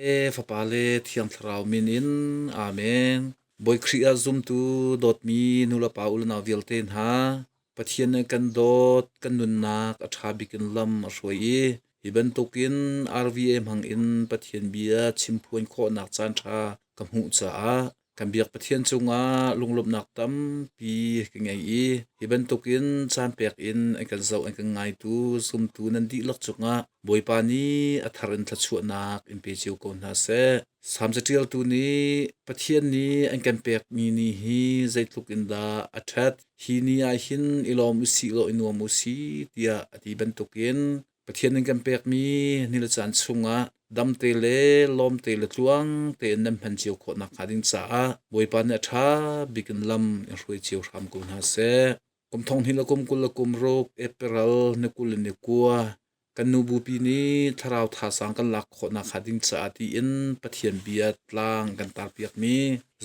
Le Fapa le Thiang Thlarau min in. Amen. Bawi Khrih ah zumtu dawtmi nulepa unau vialte hna, Pathian nih kan dawt, kan nunnak a ṭha bik in lam a hruai i hi bantukin RVA hmang in Pathian bia chimphuan khawhnak caanṭha ka hmuh caah kan biak Pathian cungah lunglawmhnak tampi ka ngei i hi bantukin caan pek in an kan zoh an kan ngaitu zumtu nan dihlak cungah Bawipa nih a thar in thluachuahnak in pe cio ko hna seh. Salm caṭialtu nih Pathian nih an kan pekmi ni hi zeitluk in dah a ṭhat, hi ni ah hin i lawm u sih law i nuam u sih tiah a ti bantukin Pathian nih kan pekmi ni le caan chungah damte le lawmte le tluang tein nan hman cio khawh nakhnga ding caah Bawipa nih a ṭha bik in lam in hruai cio hram ko hna seh. Kum thong hnih le kum 26 April ni 29 kan nu bupi nih thlarau thazaang kan lak khawh nakhnga ding caah tiin Pathian bia tlang kan tarpiakmi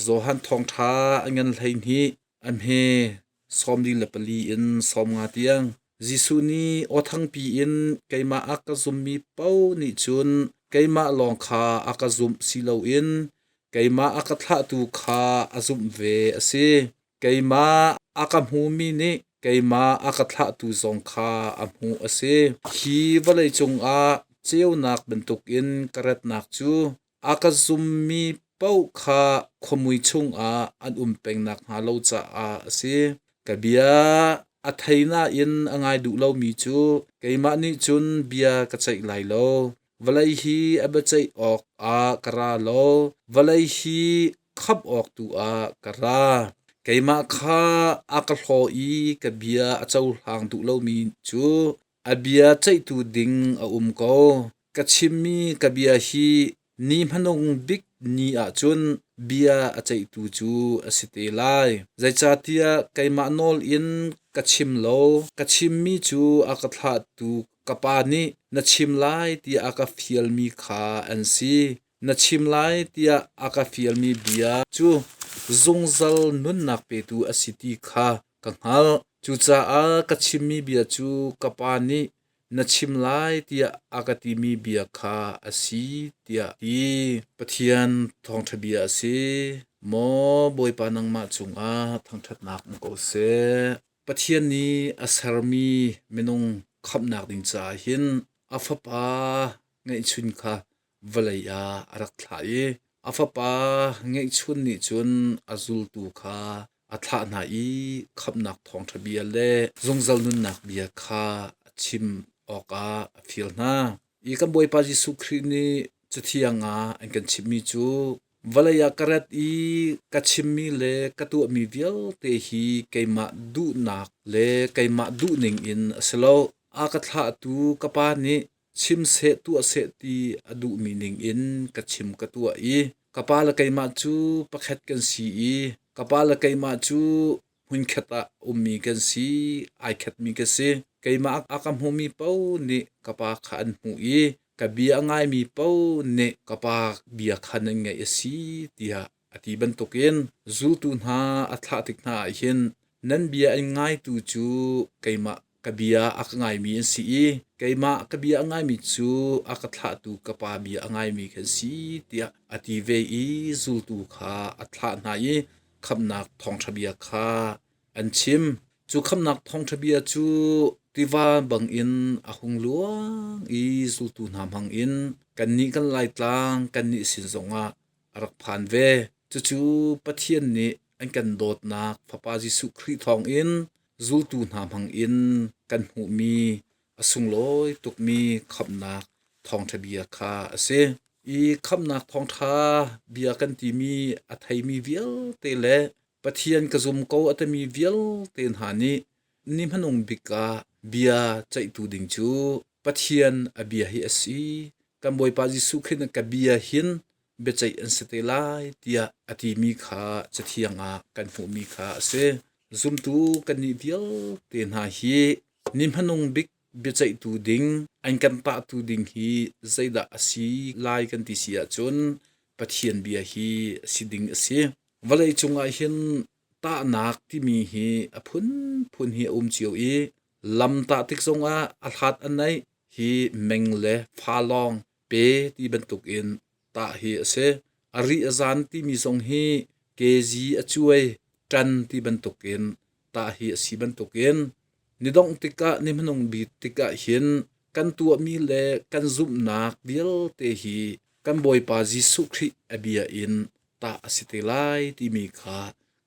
Johan thawngṭha a ngan 12 a hme 44 in 50 tiang Jesuh nih aw thangpi in keimah a ka zummi paoh nih cun keimah lawng kha a ka zumh si loin keimah a ka thlahtu kha a zumh ve a si. Keimah a ka hmumi nih keimah a ka thlahtu zong kha a hmuh a si. Hi vawleicung ah ceunak bantukin ka ratnak cu a ka zummi paoh kha khuamui chungah an um peng nakhnga lo caah a si. Ka bia a thei nain a ngai duh lomi cu keimah nih cun bia ka ceih lai lo. Vawlei hi a biaceih awk ah ka ra lo, vawlei hi khamh awk tu ah ka ra. Keimah kha a ka hlaw i ka bia a cohlang duh lomi cu a bia ceihtu ding a um ko. Ka chimmi ka bia hi ni hmanung bik ni ah cun bia a ceihtu cu a si te lai. Zeicahtiah keimah nawl in ka chim lo, ka chimmi cu a ka thlahtu ka Pa nih na chim lai tiah a ka fialmi kha an si. Na chim lai tiah a ka fialmi bia cu zungzal nunnak petu a si ti kha ka hngalh. Cucaah ka chimmi bia cu ka Pa nih na chim lai tiah a ka timi bia kha a si tiah ti. Pathian thawngṭha bia a si. Maw Bawipa nangmah cungah thangṭhatnak um ko seh. Pathian nih a sermi minung khamhnak ding caah hin a fapa ngeihchun kha vawlei ah a rak thlah i a fapa ngeihchun nih cun a zultu kha a thlah hna i khamhnak thawngṭha bia le zungzal nunnak bia kha a chim awkah a fial hna. I kan Bawipa Jesuh Khrih nih Cathiang ah an kan chimhmi cu vawlei ah ka rat i ka chimmi le ka tuahmi vialte hi keimah duhnak le keimah duhning in a si lo. A ka thlahtu ka Pa nih chim seh tuah seh ti a duhmi ning in ka chim ka tuah i ka Pa le keimah cu pakhat kan si i ka Pa le keimah cu hmunkhat ah ummi kan si, ai khatmi ka si. Keimah a ka hmumi paoh nih ka Pa kha an hmuh i ka bia a ngaimi paoh nih ka Pa bia kha nan ngaih a si tiah a ti bantukin zultu hna a thlah tik hna ah hin nan bia an ngaitu cu keimah ka bia a ka ngaimi an si i keimah ka bia a ngaimi cu a ka thlahtu ka Pa bia a ngaimi kan si tiah a ti ve i zultu kha a thlah hna i khamhnak thawngṭha bia kha an chim. Cu khamhnak thawngṭha bia cu tiva bangin a hung luang i zultu hna hmangin kannih kan Laitlang kannih sin zongah a rak phan ve. Cucu Pathian nih an kan dawtnak Fapa Jesuh Khrih thawngin zultu hna hmangin kan hmuhmi a sunglawi tukmi khamhnak thawngṭha bia kha a si. I khamhnak thawngṭha bia kan timi a theimi vialte le Pathian ka zum ko a timi vialte hna nih ni hmanung bik ah bia ceihtu ding cu Pathian a bia hi a si. Kan Bawipa Jesuh Khrih nih ka bia hin biaceih an si te lai tiah a timi kha Cathiang ah kan hmuhmi kha a si. Zumtu kannih vialte hna hi ni hmanung bik biaceihtu ding, an kan tahtu ding hi zeidah a si lai kan ti si ahcun Pathian bia hi a si ding a si. Vawlei cungah hin tahnak timi hi a phunphun hi a um cio i lam tah tik zongah a hlat a naih hi meng le fa lawng pe ti bantukin. tah hi a si. A ri a zan timi zong hi kezi a cuai ṭan ti bantukin tah hi a si bantukin ni dongh tikah ni hmanung bik tikah hin kan tuahmi le kan zumhnak vialte hi kan Bawipa Jesuh Khrih a bia in tah a si te lai timi kha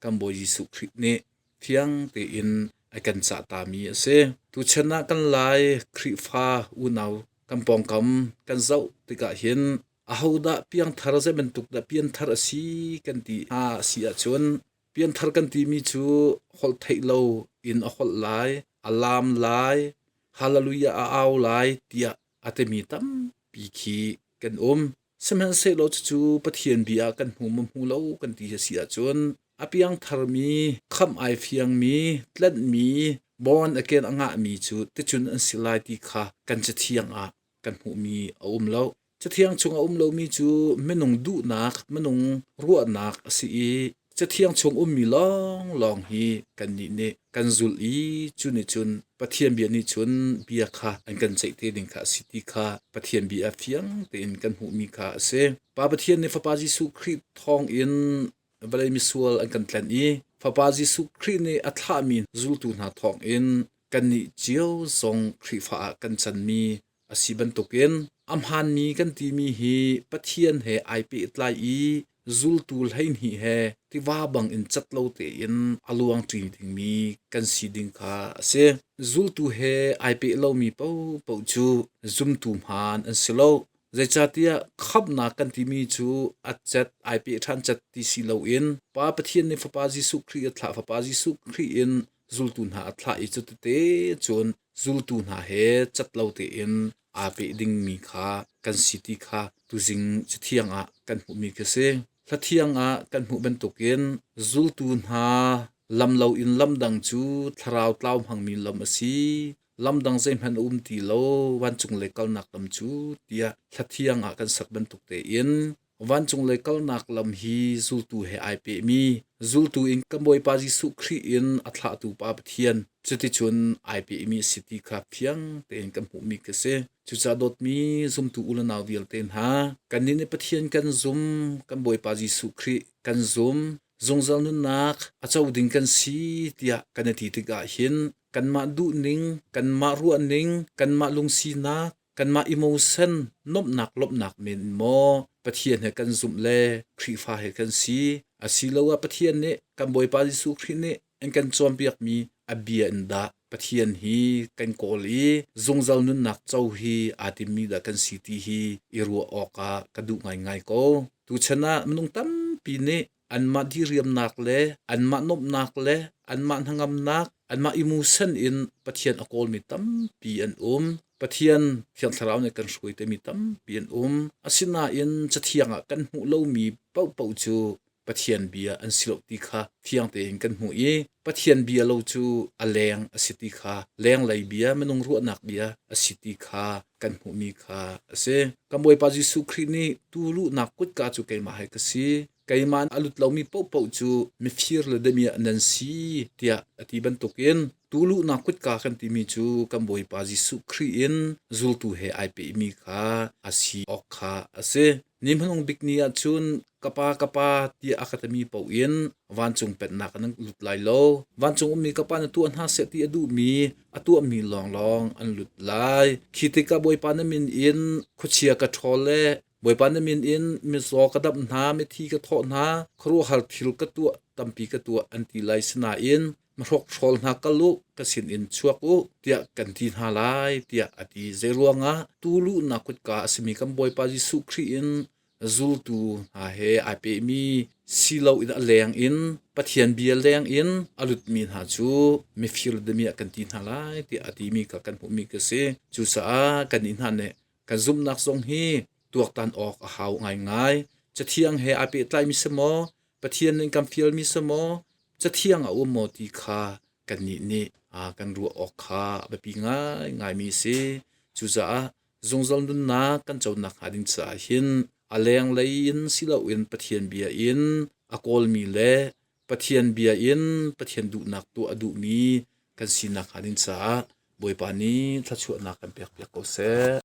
kan Bawi Jesuh Khrih nih fiang tein a kan cahtami a si. Tuchan ah kan Lai Khrihfa unau kan pawngkam kan zoh tikah hin ahodah piangthar zei bantuk dah pianthar a si kan ti hna a si ahcun pianthar kan timi cu holh theih lo in a holh lai, a laam lai, hallelujah a au lai tiah a timi tampi khi kan um. Sihmanhsehlaw cucu Pathian bia ah kan hmu maw hmu lo kan ti a si ahcun a piangtharmi, khamh ai fiangmi, tlanhmi, born again a ngahmi cu ticun an si lai ti kha kan Cathiang ah kan hmuhmi a um lo. Cathiang chung a um lomi cu minung duhnak, minung ruahnak a si i Cathiang chung ummi lawnglawng hi kannih nih kan zulh i cu nih cun Pathian bia nih cun bia kha an kan ceih te ding kha a si ti kha Pathian bia fiang tein kan hmuhmi kha a si. Pa Pathian nih Fapa Jesuh Khrih thawngin vawlei misual an kan tlanh i Fapa Jesuh Khrih nih a thlahmi zultu hna thawngin kannih cio zong Khrihfa ah kan canmi a si bantukin a hmaanmi kan timi hi Pathian he ai pehtlai i zultu 12 he tiva bangin cat lo tein a luangṭi dingmi kan si ding kha a si. Zultu he ai peh lomi paohpaoh cu zumtu hmaan an si lo. Zeicahtiah khamhnak kan timi cu a cet ai peh ṭhan cet ti si loin Pa Pathian nih Fapa Jesuh Khrih a thlah, Fapa Jesuh Khrih in zultu hna a thlah i cutete cun zultu hna he cat lo tein aa peh dingmi kha kan si ti kha tuzing Cathiang ah kan hmuhmi khi si. Hlathiang ah kan hmuh bantukin zultu hna lam loin lam dang cu thlarau tlau hmangmi lam a si. Lam dang zeihmanh a um ti lo, vancung lei kalnak lam cu tiah hlathiang ah kan sak bantuk tein Vancung lei kalnak lam hi zultu he ai pehmi, zultu in kan Bawipa Jesuh Khrih in a thlahtu Pa Pathian cuticun ai pehmi a si ti kha fiang tein kan hmuhmi khi si. Cucaah dawtmi zumtu u le nau vialte hna, kannih nih Pathian kan zum, kan Bawipa Jesuh Khrih kan zum, zungzal nunnak a co ding kan si tiah kan i ti tikah hin kanmah duhning, kanmah ruahning, kanmah lungsinak, kanmah emotion nomhnak lawmhnak men in maw Pathian he kan zumh le Khrihfa he kan si asiloah Pathian nih kan Bawipa Jesuh Khrih nih an kan cawnpiakmi a bia in dah Pathian hi kan kawl i zungzal nunnak co hi aa timmi dah kan si ti hi i ruah awkah ka duh ngaingai ko. Tuchan ah minung tampi nih anmah diriamnak le anmah nuamhnak le anmah hnangamnak anmah emotion in Pathian a kawlmi tampi an um. Pathian Thiang Thlarau nih kan hruai timi tampi an um. Asinain Cathiang ah kan hmuh lomi paohpaoh cu Pathian bia an si lo ti kha fiang tein kan hmuh i Pathian bia lo cu a leng a si ti kha lenglei bia minung ruahnak bia a si ti kha kan hmuhmi kha a si. Kan Bawipa Jesuh Khrih nih tu luhnak kutka cu keimah hi ka si. Keimah a lut lomi paohpaoh cu mifir le damiah nan si tiah a ti bantukin tu luhnak kutka kan timi cu kan Bawipa Jesuh Khrih in zultu he ai pehmi kha a si awk kha a si. Ni hmanung bik ni ah cun ka pa ka pa tiah a ka timi paoh in vancung pennak ah nan lut lai lo. Vancung ummi ka pa na tuah hna seh ti a duhmi a tuahmi lawnglawng an lut lai. Khi tikah Bawipa na min in khuachia ka ṭhawl le Bawipa na min in mizaw ka damh hna, mithi ka thawh hna, khuaruahhar thil ka tuah tampi ka tuah an ti lai sinain hrokhrawl hna kal u, ka sinin chuak u, tiah kan ti hna lai, tiah a ti. Zeiruangah tu luhnak kutka a simi kan Bawipa Jesuh Khrih in zultu hna he ai pehmi si loin a leng in Pathian bia leng in a lutmi hna cu mifir damiah kan ti hna lai tiah a timi kha kan hmuhmi ka si. Cucaah kannih hna nih kan zumhnak zong hi tuaktan awk a hau ngaingai. Cathiang he ai pehtlaimi si maw? Pathian nih kan fialmi si maw? Cathiang a um maw ti kha kannih nih kan ruah awk kha a biapi ngaingaimi a si. Cucaah zungzal nunnak kan conak hnga ding caah hin a lenglei in si loin Pathian bia in a kawlmi le Pathian bia in Pathian duhnak tuah a duhmi kan sinak hnga ding caah Bawipa nih thluachuahnak kan pekpiak ko seh.